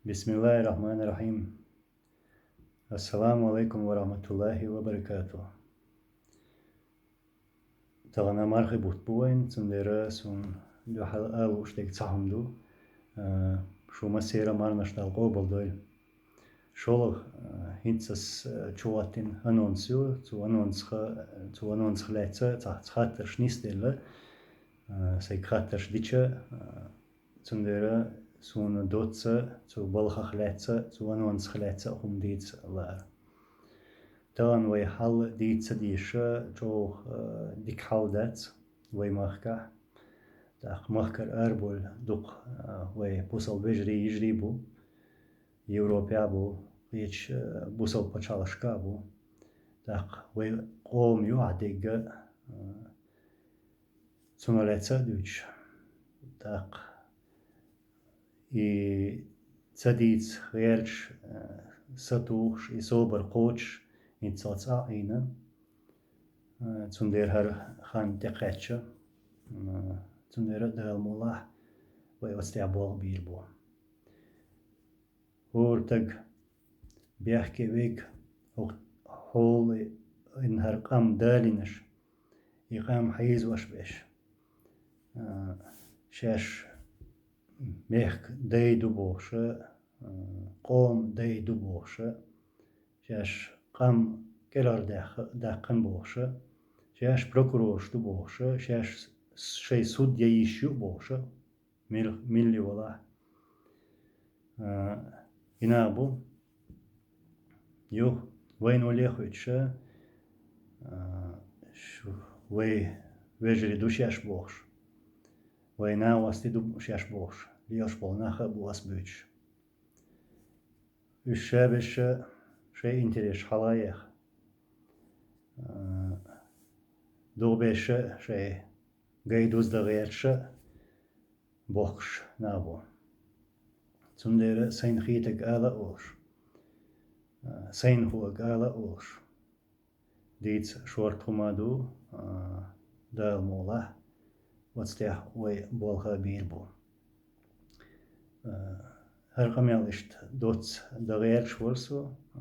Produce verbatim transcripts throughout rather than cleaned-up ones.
بسم الله الرحمن الرحيم. السلام عليكم ورحمة الله وبركاته. Тахана мархий бутт бу вайн, цундела сун дуьхьал ала лууш дерг цхьа хӀума ду. Э, шу массеран марнаш Дала къобалдойла. ШолгӀа, э, хӀинца ас, э, чугӀаттина анонс ю, цу анонсах, цу анонсах лаьцна цхьа, цхьа хаттарш нисделла, э, сайга хаттарш дича, э, цундела суна доцца, цу балхах лаьцна, цу анонсах лаьцна хӀума дийца лаьара. Тахана вай хьал дийца ца дезаш чӀогӀа, э, дика хьал дац вай махкахь. ТӀаккха махкара арабовла дукха, э, вай бусалба вежарий, йижарий бу, Европехь а бу, кхечу, э, бусалба пачхьалкхашкахь а бу. ТӀаккха вай къоман юкъахь дерг, э, цунах лаьцна а дуьйцуш. ТӀаккха и ца дийца гӀерташ, э, сатухуш, и собар кхочуш, хӀинццалц Ӏийна, э, цундела хӀара хан тӀекхаьчча, э, цундела Дала мукъ лахь вай оцу тӀехь болх бийр бу. ХӀора стаг, бехке верг, хӀокху хьоле хӀара къам далийнарш, и къам хьийзош берш, а, шаьш мехкан дай ду бохуш, а, къоман дай ду бохуш, а, шаьш къам кӀелхьардаьккхина бохуш, а, шаьш прокурораш ду бохуш, а, шаьш шайн суд ян йиш ю бохуш, а, мил-, милли валахь. А, и нах бу. Юха вайна вале а хуьйцуша, а, шу-, вай вежарий ду шаьш бохуш, вай нахвастий ду шаьш бохуш, лелаш болу нах а бу ас буьйцуш. Уьш ша берш а шайн интересаш хьала а яьхна, а, дукха берш а шайн гай дуздан гӀерташ а бохкуш нах бу. Цундела сайна хетарг ала а олуш, а, сайна хуург ала а олуш, дийца шорта хӀума ду, а, Дала мукъ лахь, оцу тӀехь вай болх а бийр бу. А, хӀара къамел иштта доцца дан гӀерташ вара со, а,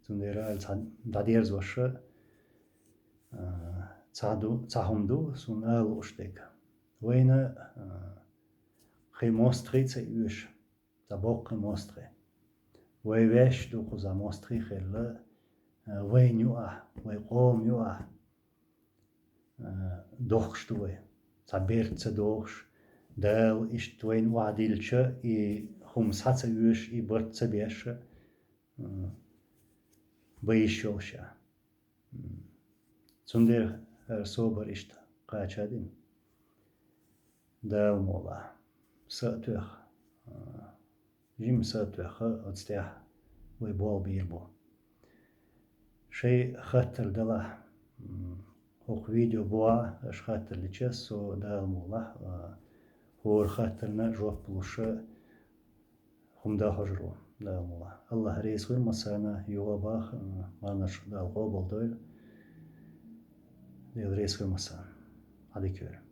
цундела ала цхьа дӀадерзош а, а, цхьа ду, цхьа хӀума ду суна ала лууш дерг. Вайна, а, кхин мостагӀий ца оьшу, цхьа боккхий мостагӀий. Вай ваьш ду кхузахь мостагӀий хилла, а, вайна юкъахь, вай къоман юкъахь, а, дохкуш ду вай. Цхьа берд ца дохуш, Дала иштта вайна охьадиллича, и хӀума схьа ца оьшу, и барт ца беш, а, бан йиш йолуш а. Цундела хӀара собар иштта кхача а дина. Дала мукъ лахь, са а тоьхна, а, жимма са а тоьхна, оцу тӀехь вай болх бийр бу. Шайн хаттар далахь, м, хӀокху видео бухахь аша хаттар лича, со Дала мукъ лахь, а, хӀора хаттарна жоп луш а, хӀума дан хьожур ву, Дала мукъ лахь. АллахӀ реза хуьлда массарна, юха а боху, а, марнаш Дала къобалдойла. Дела реза хуьлда массарна. Ӏадика йойла.